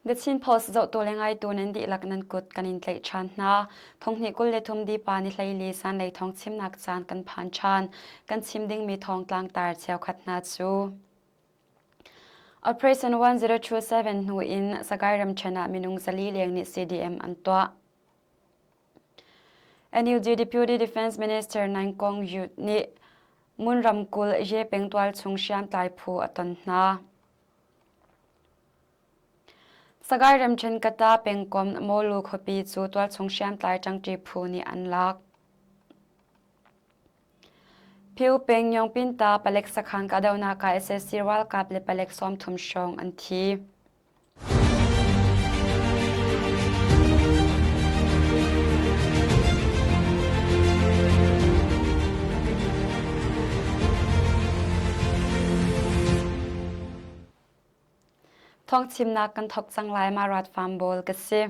The Chin Post zohtu le ngaitu nan dihlak nan kut kan in tlaih ṭhan hna. Thonghnih 23 dipa ni hleili zanlei thawng chimnak caan kan phan ṭhan. Kan chim dingmi thawng tlangtar cheukhat hna cu. Operation 1027 hnu in Sagaing ramṭhen ah minung 400 leng nih CDM an tuah. NUG Deputy Defense Minister Naing Kong Yut nih Ngun ramkulh Ye peng tualchung hriamtlai phu a ton hna. Sagaing ramṭhen Kata pengkomh Mawlu khuapi cu tualchung hriamtlai ṭangṭi phu nih an lak. Phyu peng Nyongpinta palek sakhan kahdohnak ah sac ralkap le palek 30 hrawng an thi. Thawngchimnak kan thawk cang lai ma rat farm bawl ka si.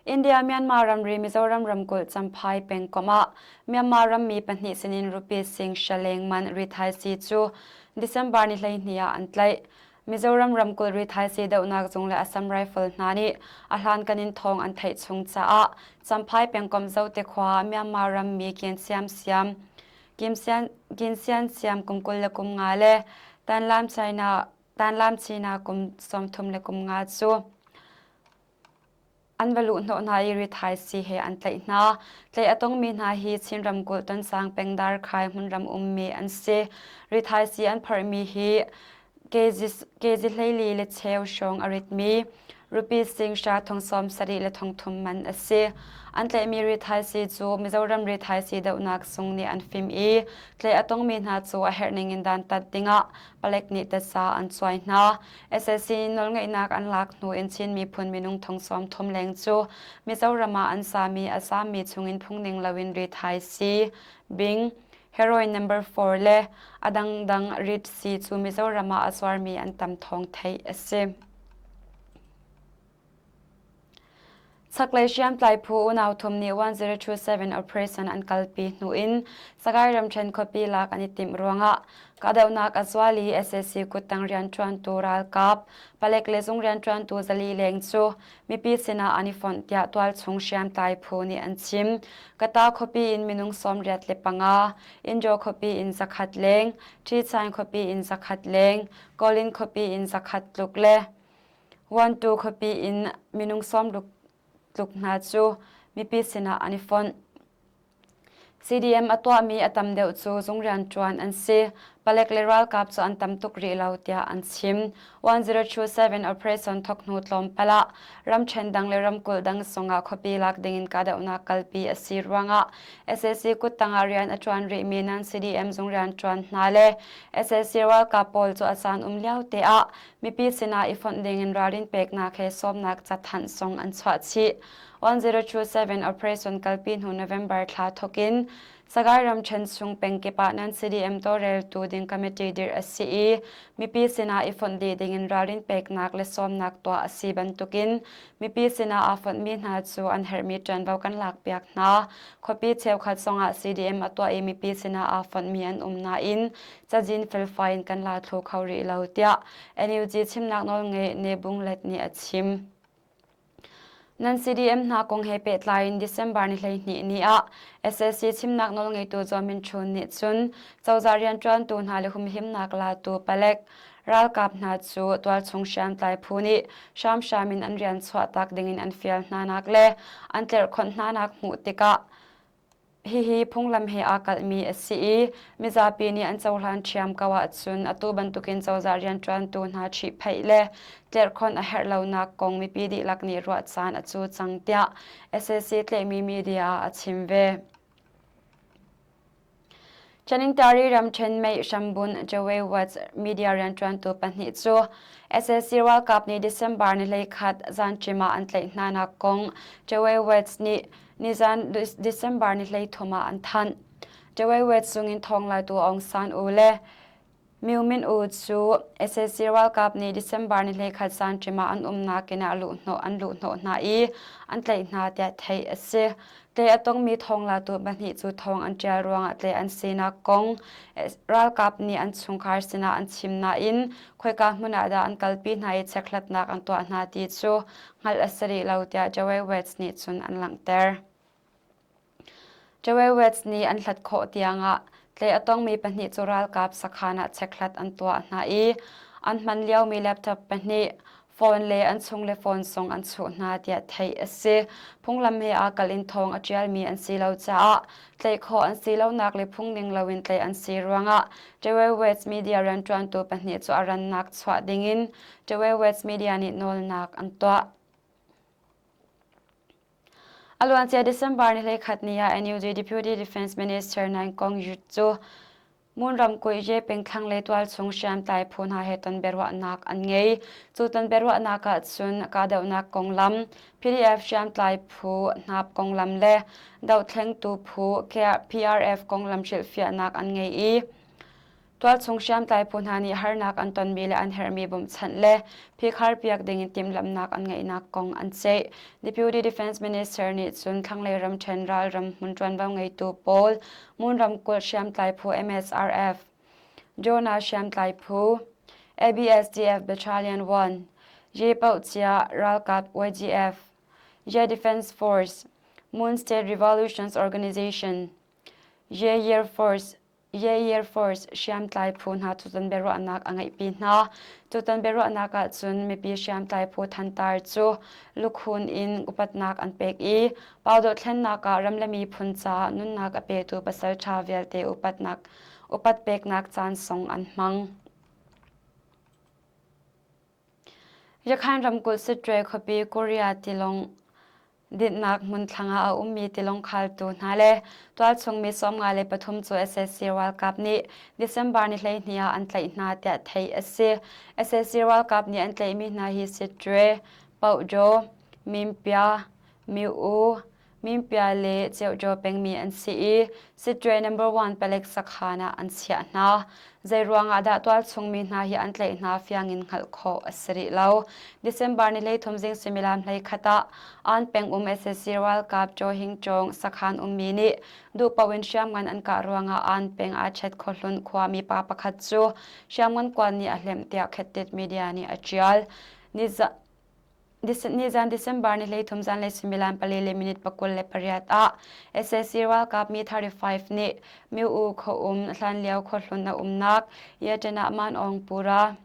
India Myanmar ramri Mizoram ramkulh Champhai pengkomh ah Myanmar rammi pahnih sinin rupees sing shaleng man rithaisi cu December ni 12 ah an tlaih. Mizoram ramkulh rithaisi dohnak zung le Assam Rifle hna nih a hlankan in thawng an theih chung caah Champhai pengkomh Zote khua ah Myanmar rammi Kian Siam Siam Kim Sian Kin Sian Siam kum 25 le Tanlam China Tanlam China kum 35 cu An va luhhnawh hna i rithaisii he an tlaih hna. Tlaih a tongmi hna hi Chin ramkulh Tonsang peng Darkhai hmunram ummi an si. Rithaisii an phorhmi hi kezi 14 le cheu hrawng a ritmi rupees sing hra thong 70 le thong thum man a si. An tlaihmi rithaisii cu Mizoram rithaisii dohnak sung nih an fim i tlaih a tongmi hna cu a herh ning in dantat dingah palek nih tasa an cuai hna. SAC nawlngeihnak an lak hnu in Chin miphun minung thong 30 leng cu Mizoram ah an sami a zaammi chungin phungning loin rit-hai sii, bing, heroin number 4 le a dangdang rit sii cu Mizoram ah a zuarmi an tam thawng theih a si. Chaklei hriamtlai phu unau thum nih 1027 operation an kalpi hnu in Sagaing ramṭhen khuapi lak an i timh ruangah kahdohnak a zual i sac kuttang rianṭuantu ralkap, palek le zung rianṭuantu 400 leng cu mipi sinah an i fonh tiah tualchung hriamtlai phu nih an chim. Kata khuapi in minung 85, Indaw khuapi in 100 leng, Ṭhichaing khuapi in 100 leng, Kawlin khuapi in 100 tluk le Wantu khuapi in minung 60 tluk hna cu mipi sinah an i fonh. CDM a tuahmi a tam deuh cu zung rianṭuan an si. Palek le ralkap cu an tam tuk rih lo tiah an chim. 1027 operation thawk hnu tlawmpal ah ramṭhen dang le ramkulh dang zongah khuapi lak dingin kahdohnak kalpi a si ruangah sac kuttang ah rian a ṭuan rihmi nan CDM zung rianṭuan hna le sac ralkap pawl cu a caan um lio te ah Mipi sinah i fonh dingin ralrin peknak he sawmnak cathanh zong an chuah chih. 1027 operation kalpi hnu November thla thawkin Sagaing ramṭhen chung pengkip ah nan CDM tawlreltu ding committee dirh a si i mipi sinah i fonh dih dingin ralrin peknak le sawmnak tuah a si bantukin mipi sinah aa fonhmi hna cu an herhmi ṭuanvo kan lakpiak hna. Khuapi cheukhat zongah CDM a tuah i mipi sinah aa fonhmi an um nain cazin felfai in kan la thlu kho rih lo tiah NUG chimnak nawlngei Ne Bung Let nih a chim. Nan CDM hna kong he pehtlai in December ni 12 ni ah SSC chimnak nawlngeitu Zaw Min Chun nih cun cozah rianṭuantu hna le humhimnak latu palek ralkap hna cu tualchung hriamtlai phu nih hramhram in an rian chuahtak dingin an fial hnanak le an tlerhkhonh hnanak hmuh tikah Hihi phunglam he aa kalhmi a si i mizapi nih an cohlan ṭhiam ko ahcun atu bantukin cozah rianṭuantu hna ṭhihphaih le tlerhkhonh a herh lonak kong mipi dihlak nih ruah caan a cu cang tiah sac tlaihmi media ah a chim ve. Chaningtari ramṭhen mei hrambun Joey Watts media rianṭuantu pahnih cu sac ralkap nih December ni 11 zanṭim ah an tlaih hnanak kong Joey Watts nih Nizan December ni 13 ah an thanh. Dawei Wet zungin thawnglaitu Aung San Oo le Myo Min Oo cu sac ralkap nih December ni 21 zanṭim ah an umnak inn ah an luhhnawh hna i an tlaih hna tiah theih a si. Tlaih a tongmi thawnglatu pahnih cu thawng an ṭial ruangah tlaih an sinak kong ralkap nih an chungkhar sinah an chim nain khoika hmun ah dah an kalpi hna i chekhlatnak an tuah hna ti cu hngalh a si rih lo tiah Joey West nih cun an langhter. Joey West nih an hlat khawh tiangah tlaih a tongmi pahnih cu ralkap sakhan ah chekhlat an tuah hna i an hman liomi laptop pahnih, phone le an chungle phone zong an chuh hna tiah theih a si. Phunglam he aa kalh in thawng a ṭialmi an si lo caah tlaih khawh an si lonak le phungning loin tlaih an si ruangah Joey West media rianṭuantu pahnih cu a rannak chuah dingin Joey West media nih nawlnak an tuah. A luancia December ni 21 ni ah NUG Deputy Defense Minister Naing Kong Yut cu Mon ramkulh Ye pengthlang le tualchung hriamtlai phu hna he ton biaruahnak an ngei. Cu ton biaruahnak ah cun kahdohnak konglam, PDF hriamtlai phu hna konglam le dohthlengtu phu PRF konglam hrilhfiahnak an ngei i Tualchung hriamtlai phu hna nih harnak an tonmi le an herhmi bawmhchanh le phikharpiak dingin timhlamhnak an ngeihnak kong an ceih. Deputy Defense Minister nih cun thlanglei ramṭhen ralram hmun ṭuanvo ngeitu pawl Mon ramkulh hriamtlai phu MSRF, Jonah hriamtlai phu, ABSDF Battalion 1, Ye Paoh ralkap YGF, Ye Defense Force, Moon State Revolutions Organization, Ye Air Force, Ye Air Force hriamtlai phu hna tutan biaruahnak a ngeihpi hna. Tutan biaruahnak ahcun mipi hriamtlai phu thantar cu lukhun in upatnak an pek i pau dothlennak ah ram le miphun caah nunnak a petu pasalṭha vialte upatnak upat peknak caan song an hmang. Yakhan ramkulh Sittwe khuapi Korea tilawng dinhnak hmun thlang ah a ummi tilawng khaltu hna le tualchung mi 53 cu sac ralkap nih December ni 12 ah an tlaih hna tiah theih a si. Sac ralkap nih an tlaihmi hna hi Sittwe, Pohjaw, Mimpia, Miu, Mimpia le Ceuhjaw pengmi an si i Sittwe number one palek sakhan ah an chiah hna. Zeiruang ah dah tualchung mi hna hi an tlaih hna fiang in hngalh khawh a si rih lo. December ni 13 zing suimilam 11 ah An pengum sac ralkap Chaw Hing Chawng sakhan ummi nih duhpaoh in hriamngan an kah ruangah An peng aa chet khuahlun khuami pa pakhat cu hriamngan kuan nih a hlemh tiah Khettit media nih a ṭial. Nizan December ni 13 zanlei suimilam pali le minute 28 ah sac ralkap mi 35 nih Myo-U khuaum hlanlio khuahlun a umnak Yaṭenah Man Aung Pura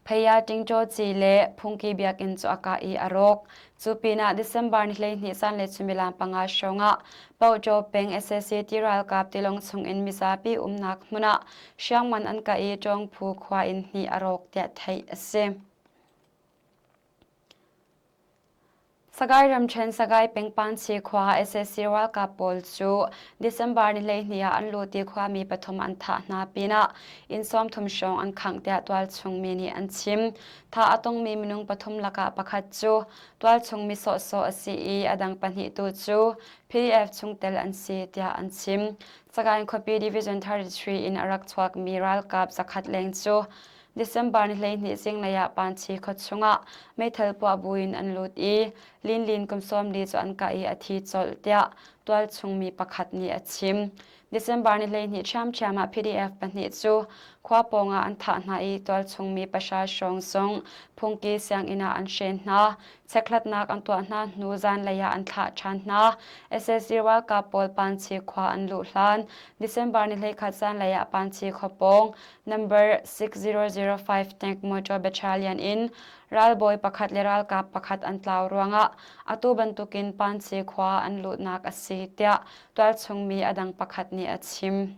Phaya Tingṭaw Ci le Phungki biakinn cu a kah i a rawk. Cu pinah December ni 12 zanlei suimilam panga hrawngah Pohṭaw peng sac ti ralkap tilawng chungin mizapi umnak hmun ah hriamngan an kah i Ṭawngphu khua inn hnih a rawk tiah theih a si. Sagaing ramṭhen Sagaing pengpanchi khua sac ralkap pawl cu December ni 12 ah an lut i khuami pathum an thah hna pinah inn 30 hrawng an khangh tiah tualchung mi nih an chim. Thah a tongmi minung pathum lakah pakhat cu tualchung mi sawhsawh a si i a dang pahnih tu cu PDF chungtel an si tiah an chim. Sagaing khuapi Division 33 in a rak chuakmi ralkap zakhat leng cu December ni 12 zinglei ah Panchi khua chungah meithal puah buin an lut i Linlin kum 40 cu an kah i a thi colh tiah tualchung mi pakhat nih a chim. December ni 12 ṭhiamṭhiam ah PDF pahnih cu khua pawngah an thah hna i tualchung mi pahra hrawng zong phungki sianginn ah an hren hna. Chekhlatnak an tuah hna hnu zanlei ah an thlah ṭhan hna. Sac ralkap pawl Panchi khua an luh hlan December ni 21 zanlei ah Panchi khua pawng Number 6005 tank motor battalion in ralbawi pakhat le ralkap pakhat an tlau ruangah atu bantukin Pansi khua an luhnak a si tiah tualchung mi a dang pakhat nih a chim.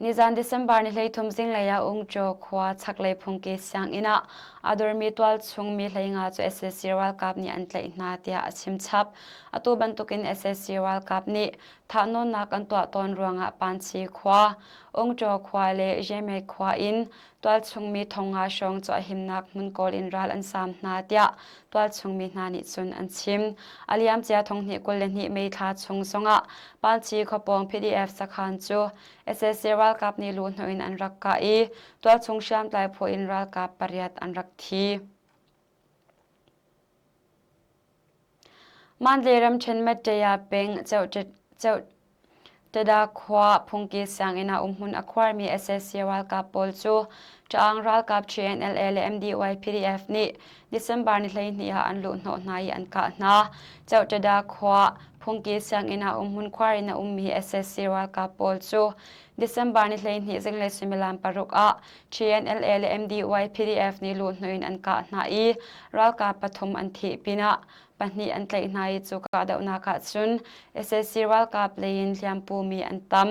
Nizan December ni 13 zinglei ah Ungchaw khua chaklei phungki sianginn ah a dormi tualchung mi 15 cu sac ralkap nih an tlaih hna tiah a chim chap. Atu bantukin sac ralkap nih. thahnawnnak an tuah tawn ruangah Panchi khua, Ungṭaw khua le Yeme khua in tualchung mi thongnga hrawng cu a himnak hmun kawl in ral an saam hna tiah tualchung mi hna nih cun an chim. A liamcia thonghnih 22 May thla chung zongah Panchi khuapawng PDF sakhan cu sac ralkap nih luhhnawh in an rak kah i tualchung hriamtlai phu in ralkap pariat an rak thi. Mandalay ramṭhen Mettaya peng Tada khua phungki sianginn ah umhmun a khuarmi sac ralkap pawl cu Ṭaang ralkap TNLA le MDY PDF nih December ni 12 ah an luhhnawh hna i an kah hna. Tada khua phungki sianginn ah umhmun khuar in a ummi sac ralkap pawl cu December ni 12 zinglei suimilam paruk ah TNLA le MDY PDF nih luhhnawh in an kah hna i ralkap pathum an thih pinah pahnih an tlaih hna i cu kahdohnak ah cun sac ralkap lei in hliampumi an tam.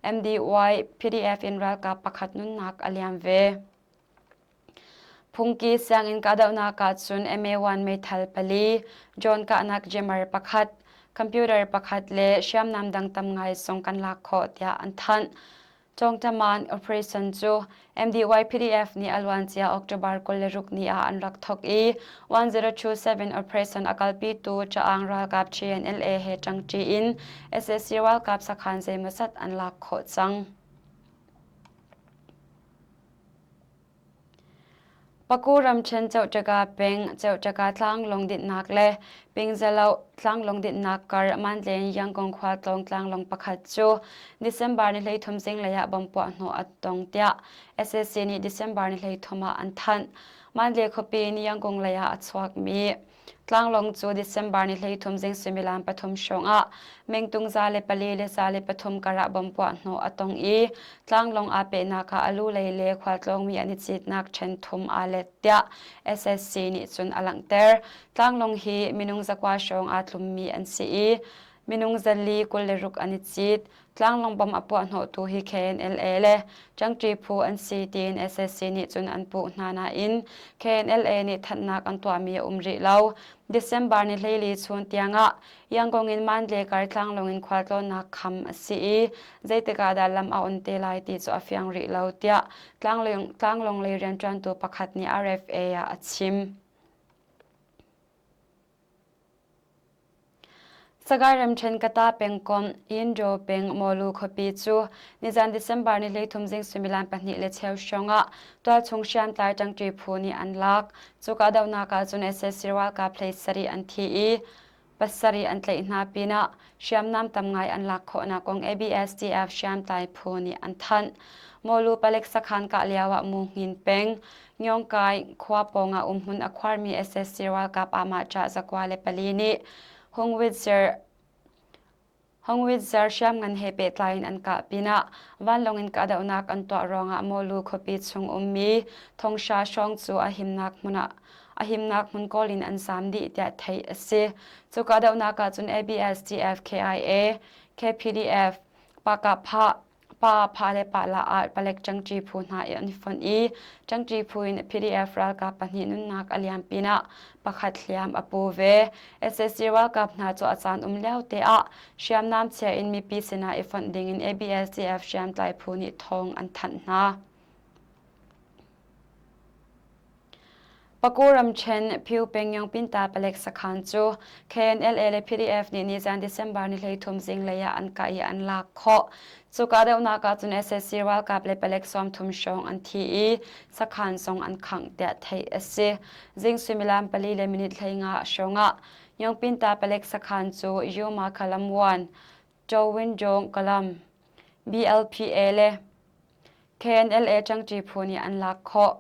MDY PDF in ralkap pakhat nunnak a liam ve. Phungki sianginn kahdohnak ah cun MA1 meithal pali, drone kahnak jammer pakhat, computer pakhat le hriamnam dang tam ngai zong kan lak khawh tiah an thanh. Cawngtaman operation cu MDY-PDF nih a luancia October 26 ni ah an rak thawk i 1027 operation a kalpitu Caang ralkap TNLA he ṭangṭi in sac ralkap sakhan zeimawzat an lak khawh cang. Paku ramṭhen Ceuṭaka peng Ceuṭaka tlanglawng dinhnak le Pingzalo tlanglawng dinhnak kar Mantlen Yangon khua tlawng tlanglawng pakhat cu December ni 13 zinglei ah bomb puahhnawh a tong tiah sac nih December ni 13 ah an thanh. Mandalay khuapi in Yangon lei ah a chuakmi Tlanglawng cu December ni 13 zing suimilam pathum hrawng ah mengtung 104 le 103 karah bomb puahhnawh a tong i tlanglawng aa pehnak ah a lu lei le khualtlawngmi an i citnak ṭhen thum aa let tiah SSC nih cun a langhter. Tlanglawng hi minung zakua hrawng aa tlummi an si i minung zali 26 an i cit. Tlanglawng bomb a puahhnawhtu hi KNLA le Ṭangṭi phu an si tiin sac nih cun an puh hna nain KNLA nih thanhnak an tuahmi a um rih lo. December ni 14 chun tiangah Yangon in Mandalay kar tlanglawng in khualtlawnnak kham a si i zeitik ah dah lam a on te lai ti cu a fiang rih lo tiah tlanglawng lei rianṭuantu pakhat nih RFA ah a chim. Sagaing ramṭhen Kata pengkomh Yindaw peng Mawlu khuapi cu nizan December ni 13 zing suimilam pahnih le cheu hrawngah tualchung hriamtlai ṭangṭi phu nih an lak. Cu kahdohnak ah cun sac ralkap hlei sarih an thi i pasarih an tlaih hna pinah hriamnam tam ngai an lak khawhnak kong ABSDF hriamtlai phu nih an thanh. Mawlu palek sakhan kah lio ah Mu Hngin peng Nyongkai khua pawngah umhmun a khuarmi sac ralkap amah 44 nih Hongwitzer hriamngan he pehtlai in an kah pinah vanlawng in kahdohnak an tuah ruangah Mawlu khuapi chung ummi thonghra hrawng cu a himnak hmun ah a himnak hmun kawl in an zaam dih tiah theih a si. Cu kahdohnak ah cun ABSDF, KIA, KPDF, Pakah Pa pha le pa la ah palek ṭangṭi phu hna i an i fonh i ṭangṭi phu in PDF ralkap pahnih nunnak a liam pinah pakhat hliam a pu ve. Sac ralkap hna cu a caan um lio te ah hriamnam chia in mipi sinah i fonh dingin ABSDF hriamtlai phu nih thawng an thanh hna. Paku ramṭhen Phyu Pengyong Pinta palek sakhan cu KNLA le PDF nih nizan December ni 13 zinglei ah an kah i an lak khawh. Cu kahdohnak ah cun sac ralkap le palek 30 hrawng an thi i sakhan zong an khangh tiah theih a si. Zing suimilam pali le minute 15 hrawng ah Nyongpinta palek sakhan cu Yuma Kalam 1, Chowinjong Kalam, BLPA le KNLA ṭangṭi phu nih an lak khawh.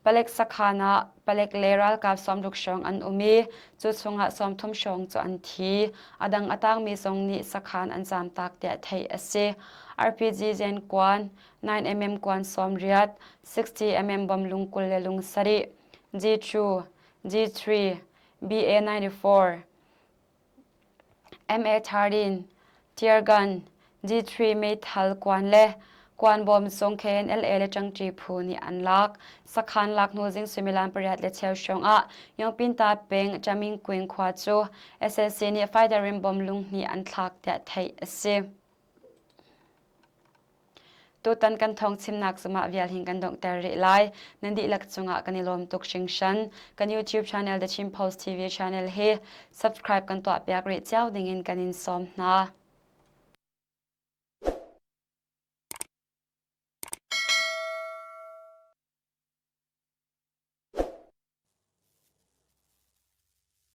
Palek sakhan ah palek le ralkap sawmruk hrawng an um i cu chungah 30 hrawng cu an thi. A dang a tangmi zong nih sakhan an zamtak tiah theih a si. RPG zen kuan, 9mm kuan 80, 60mm bom lung 20 le lung sarih, G2, G3, BA94, MA-13, tear gun, G3 meithal kuan le Kuanbawm zung KNLA le ṭangṭi phu nih an lak. Sakhan lak hnu zing suimilam pariat le cheu hrawng ah Yongpinta peng Chamingquing khua cu sac nih fighter rimbom lunghnih an thlak tiah theih a si. Tutan kan thawng chimnak zumah vial hin kan donghter rih lai. Nan dihlak cungah kan i lawm tuk hringhran. Kan YouTube channel The Chin Post TV channel hi subscribe kan tuahpiak rih cio dingin kan in sawm hna.